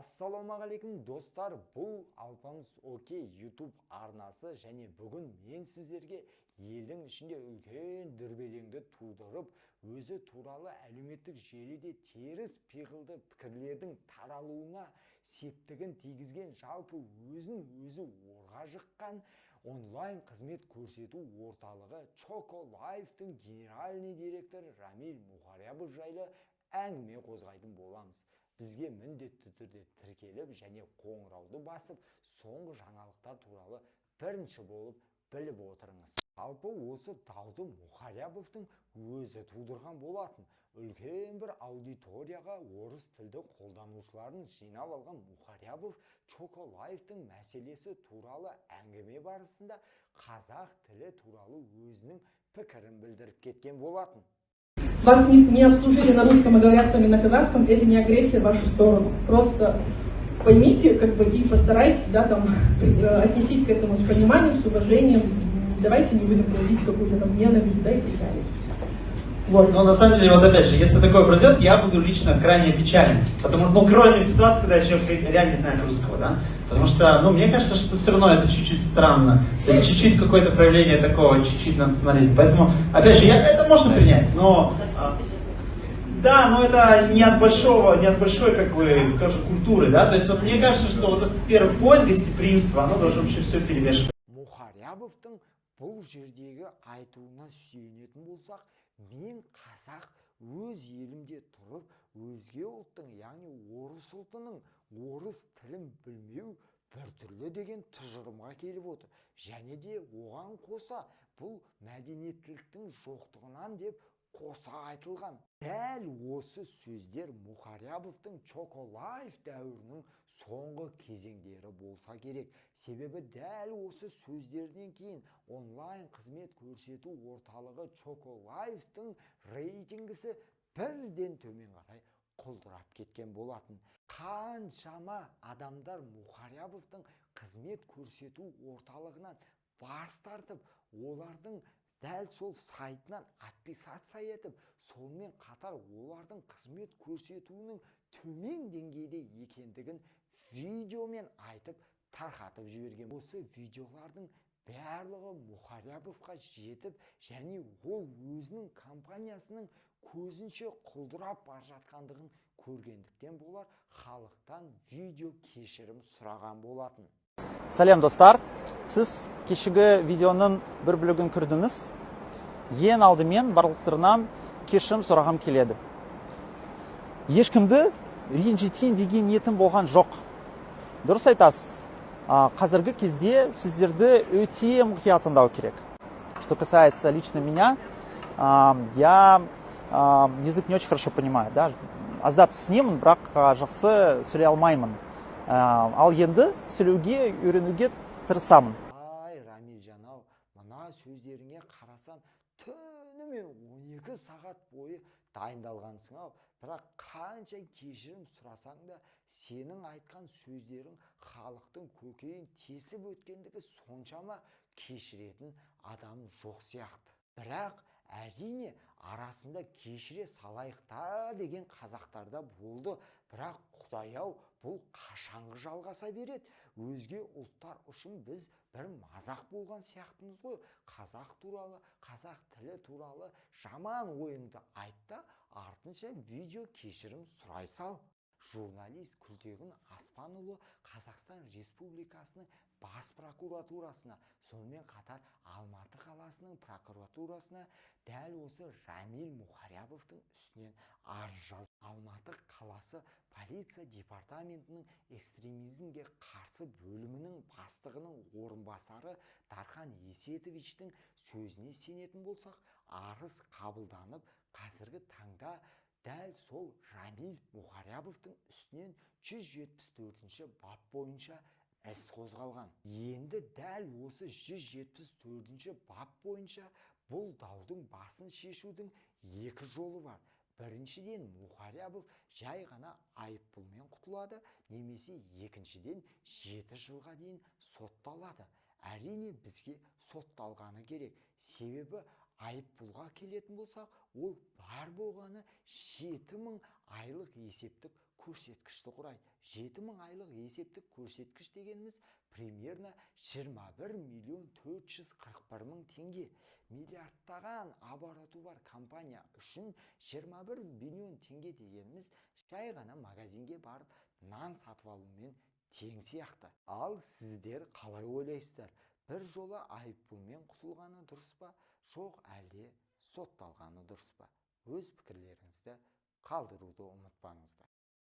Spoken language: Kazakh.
Ассалаумағалейкум, достар! Бұл Алпамыс Окей YouTube арнасы және бүгін мен сіздерге елдің ішінде үлкен дүрбелеңді тудырып, өзі туралы әлеуметтік желіде теріс пиғылды пікірлердің таралуына септігін тигізген, жалпы өзін өзі орға жыққан онлайн қызмет көрсету орталығы Choco Life-тың генеральный директоры Рамиль Мухарябов жайлы әңгіме қозғайтын боламыз. Бізге міндетті түрде тіркеліп және қоңырауды басып, соңғы жаңалықтар туралы бірінші болып біліп отырыңыз. Жалпы, осы дауды Мұхарябовтың өзі тудырған болатын. Үлкен бір аудиторияға орыс тілді қолданушыларын жинап алған Мұхарябов Choco Life-тың мәселесі туралы әңгіме барысында қазақ тілі туралы өзінің пікірін білдіріп кеткен болатын. Вас не обслужили на русском и говорят с вами на казахском, это не агрессия в вашу сторону. Просто поймите, как бы, и постарайтесь, да, там, отнестись к этому с пониманием, с уважением. Давайте не будем проявить какую-то там ненависть, да, и так далее. Вот. Но на самом деле, вот опять же, если такое произойдет, я буду лично крайне печален. Потому что, ну, кроме ситуации, когда человек реально не знает русского, да. Потому что, ну, мне кажется, что все равно это чуть-чуть странно. То есть чуть-чуть какое-то проявление такого, чуть-чуть национализма. Поэтому, опять же, это можно принять, но да, но это не от большого, не от большой, как бы, тоже культуры, да. То есть вот мне кажется, что вот этот первый point гостеприимства, оно должно вообще все перевешивать. Мұхарябовтың бұл жердегі айтуына сүйенетін болсақ, мен қазақ өз елімде тұрып, өзге ұлттың, яғни орыс ұлтының орыс тілін білмеу біртүрлі деген тұжырымға келіп отыр және де оған қоса бұл мәдениеттіліктің жоқтығынан деп қоса айтылған. Дәл осы сөздер Мұхарябовтың Choco Life дәуірінің соңғы кезеңдері болса керек. Себебі дәл осы сөздерінен кейін онлайн қызмет көрсету орталығы Choco Life-тың рейтингісі бірден төмен қарай құлдырап кеткен болатын. Қаншама адамдар Мұхарябовтың қызмет көрсету орталығынан бас тартып, олардың дәл сол сайтынан отписаться етіп, сонымен қатар олардың қызмет көрсетуінің төмен деңгейде екендігін видеомен айтып тарқатып жіберген. Осы видеолардың барлығы Мұхарябовқа жетіп және ол өзінің компаниясының көзінше құлдырап бара жатқандығын көргендіктен болар, халықтан видео кешірім сұраған болатын. Сәлем, достар! Сіз кешегі видеоның бір бөлігін көрдіңіз. Ең алдымен барлықтарынан кешірім сұрағым келеді. Ешкімді ренжітейін деген ниетім болған жоқ. Дұрыс айтасыз. Қазіргі кезде сөздерді өте мұқият тыңдау керек. Что касается лично меня, я язык не очень хорошо понимаю, да? Аздап түсінемін, бірақ жақсы сөйлей алмаймын. Ал енді сөйлеуге үйренуге тырысамын. Ай, Рамилжан ау, мына сөздеріңе қарасам, түнімен 12 сағат бойы дайындалғансың ау. Бірақ қанша кешірім сұрасаң да, сенің айтқан сөздерің халықтың көкейін тесіп өткендігі соншама, кешіретін адам жоқ сияқты. Бірақ, әрине, арасында кешіре салайық та деген қазақтарда болды. Бірақ, құдай ау, бұл қашанғы жалғаса береді? Өзге ұлттар үшін біз бір мазақ болған сияқтымыз ғой. Қазақ туралы, қазақ тілі туралы жаман ойыңды айт та, артынша видео кешірім сұрай сал. Журналист Күлтегін Аспанұлы Қазақстан Республикасының бас прокуратурасына, сонымен қатар Алматы қаласының прокуратурасына дәл осы Рамиль Мұхарябовтың үстінен арыз жазды. Алматы қаласы полиция департаментінің экстремизмге қарсы бөлімінің бастығының орынбасары Дархан Есетовичтің сөзіне сенетін болсақ, арыз қабылданып, қазіргі таңда дәл сол Рамиль Мұхарябовтың үстінен 174 бап бойынша іс қозғалған. Енді дәл осы 174 бап бойынша бұл даудың басын шешудің екі жолы бар. Біріншіден, Мұхарябов жай ғана айыппұлмен құтылады немесе екіншіден, 7 жылға дейін сотталады. Әрине, бізге сотталғаны керек. Себебі айыппұлға келетін болсақ, ол бар болғаны 7000 айлық есептік көрсеткішті құрайды. 7000 айлық есептік көрсеткіш дегеніміз примерно 21 миллион 441 мың теңге. Миллиардтаған обороты бар компания үшін 21 миллион теңге дегеніміз жай ғана магазинге барып нан сатып алумен тең сияқты. Ал сіздер қалай ойлайсыздар? Бір жолы айыппұлмен құтылғаны дұрыс па, жоқ әлде сотталғаны дұрыс па? Өз пікірлеріңізді қалдыруды ұмытпаңыздар.